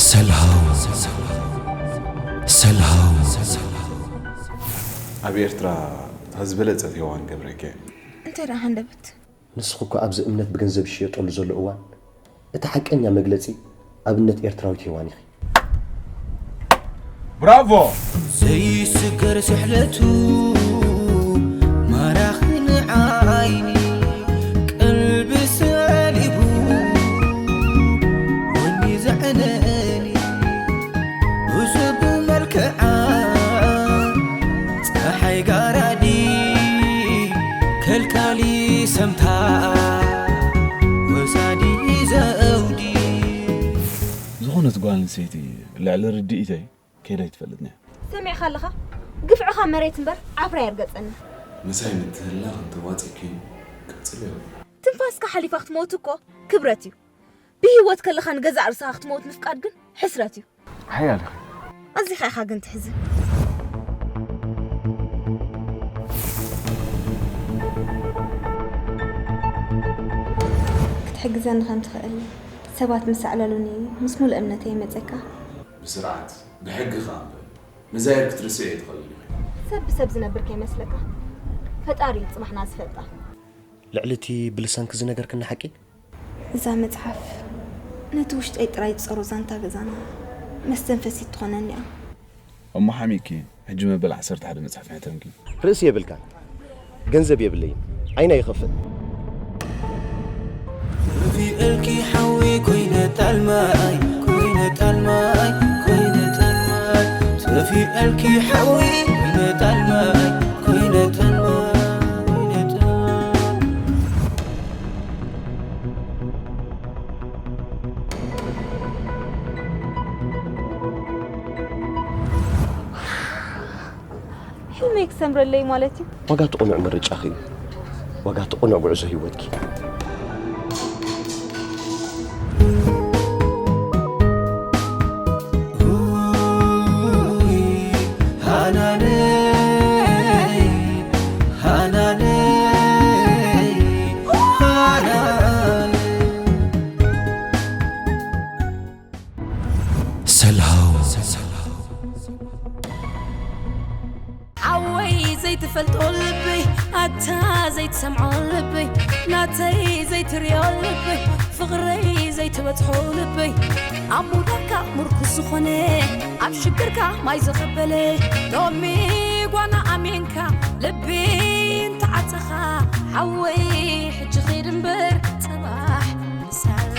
ሰልሃው ሰልሃው ኣብ ኤርትራ እታ ዝበለጸት ሄዋን ገብረኪ። እንታይ ደኣ ሃንደበት? ንስኺ እኮ ኣብዚ እምነት ብገንዘብ ዝሽየጠሉ ዘሎ እዋን እቲ ሓቀኛ መግለጺ ኣብነት ኤርትራዊት ሄዋን ኢኺ። ብራቮ! ዘይስገር ስሕለቱ ማራኺ ንዓይኒ ቀልቢ ሰሊቡ ወኒ ዘዕለሊ ብዙ ብመልክዓ ፀሓይ ጋራዲ ከልካሊ ሰምታ ወሳዲ ዘእውዲ ዝኾነት ጓል ኣንስተይቲ ልዕሊ ርድኢተይ ከይዳ ኣይትፈልጥን እያ። ሰሚዕኻ ኣለኻ? ግፍዕኻ መሬት እምበር ዓፍራ የርገጸና። ምሳይ ምትህልላኽ እንተዋጺእኪ ቀጽልዮ። ትንፋስካ ሓሊፋ ክትሞት እኮ ክብረት እዩ። ብህይወት ከለኻ ንገዛእ ርእስኻ ክትሞት ምፍቃድ ግን ሕስረት እዩ። ሓያል ኢኺ። ኣዚኻ ኢኻ ግን ትሕዝን። ክትሕግዘኒ ከም ትኽእል ሰባት ምስ ኣዕለሉኒ ምስ ሙሉእ እምነተይ እየ መጸካ። ብስርዓት ብሕጊ ከኣ እምበር መዛየር ክትርስዒ ኣይትኽእልን ኢኺ። ሰብ ብሰብ ዝነብር ከይመስለካ። ፈጣሪ እዩ ጽባሕና ዝፈልጣ። ልዕሊ እቲ ብልሳንኪ ዝነገርክኒ ሓቂ? እዛ መጽሓፍ ነቲ ውሽጠይ ጥራይ ዝጸሮ ዛንታ ገዛና መስተንፈሲት ትኾነኒ እያ። እሞ ሓሚእኪ ሕጂ መበል ዓሰርተ ሓደ መጽሓፍ ሕተምኪ። ርእሲ የብልካን፣ ገንዘብ የብለይን፣ ዓይና ይኸፍእ። ጠፊእልኪ ሓዊ ኮይነ ጣልማይ ኮይነ ጣልማይ ኮይነ ጣልማይ ጠፊእልኪ ሓዊ ኮይነ ጣልማይ ኮይነ ጣልማይ ኮይነ ጣልማይ ሕልመይ ክሰምረለይ ማለት እዩ። ዋጋ እቲ ቅኑዕ ምርጫኺ እዩ። ዋጋ እቲ ቅኑዕ ጉዕዞ ህይወትኪ። ሰልሃው ሓወይ ዘይትፈልጦ ልበይ ኣታ ዘይትሰምዖ ልበይ ናተይ ዘይትሪኦ ልበይ ፍቕረይ ዘይትበጽሖ ልበይ ኣብ ምውዳቕካ ምርኩስ ዝኾነ ኣብ ሽግርካ ማይ ዘቐበለ ሎሚ ጓና ኣሜንካ ልቢ እንተዓጸኻ ሓወይ ሕጂ ኺድ እምበር ጽባሕ ምሳኻ